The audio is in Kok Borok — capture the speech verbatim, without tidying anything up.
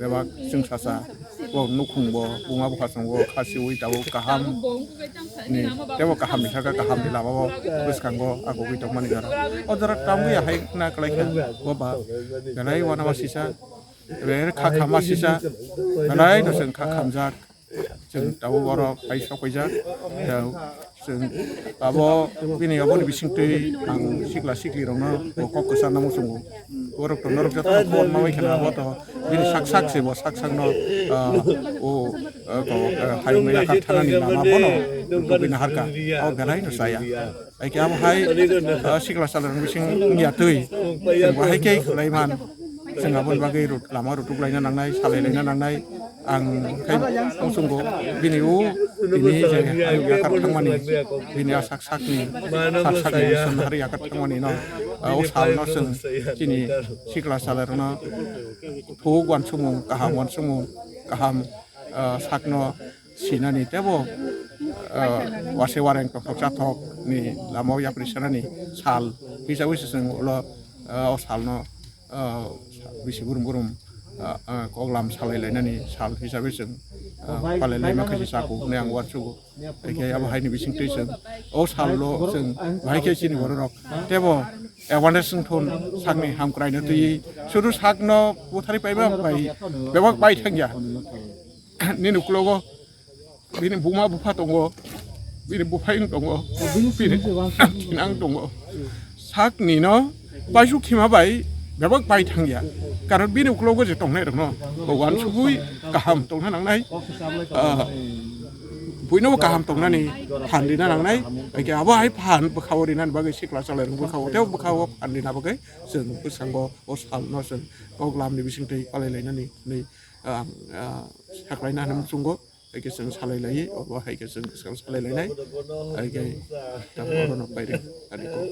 bebak chwngsacha, bo nukhung bo, buma bupha chwng bo, khasiui tabuk kaham ni, tebo kaham ni saka kaham ni lama bo bwskango agugui tongmani jora. O jora tangwi ahai na kwlai kha, bo ba belai uanama sisa, belai kha khama sisa, belai no chwng kha khamjak. Chwng tabuk oro pai sok paijak. Chwng abo bini aboni bisingtwi ang sikla sikli rokno bo kok kwchar namo chwngo. Borok to norok joto khobor manwi kheno abo to bini sak sak se bo sak sak no, ah, o, ah, ko, ah, hayung yakar thanani lama bono tubui naharka. Abo belai no chaya. Hai khe abo hai, ah, sikla salarni bising wngya twi. Chwng bo hai khe khlai man. Chwng aboni bagwi rut-, lama rutuk laina nangnai, salai laina nangnai. Ang khai muchungo bini o tini je ayuk yakar thangmani, bini a sak sakni, sak sakni Iswrni hari yakar thangmani no, ah, o salno chwng chini sikla salarno thuk uansukmung, kaham uansukmung, kaham, ah, sakno sinani tebo, ah, wase wareng tongthok chathok ni lama o yapri sanani sal hisabai se chwng ulo, ah, o salno, ah, bisi burum burum, ah, ah, koklam salai lainani sal hisabai chwng, ah, palai laima khe se chakuk hinwi ang uansugo. Hai khe abo haini bisingtwi chwng o salno chwng bahai khe chini bororok tebo awareness wng thun sakni hamkraino twiwi sudu sakno butharwi paima bai bebak bai thangya. Nini uklogo bini buma bupha tongo, bini buphai wng tongo, bini thinang tongo. Sakni no paisuk khima bai bebak bai thangya. Karon bini uklogo je tongnai rokno bo uansugui kaham tongna nangnai. Ah, buino bo kaham tongnani phan rina nangnai. Hai khe abo hai phan bwkhao rinani bagwi sikla chalai rok bwkhao tei bwkhao phan rina bagwi chwng bwskango o salno chwng koklamni bisingtwi palai lainani hinwi, ah, ah, saklaina hinwi muchungo. Hai khe chwng salai lai, obo hai khe chwng bwskango salai lainai. Hai khe tabuk orono pairi ani kok.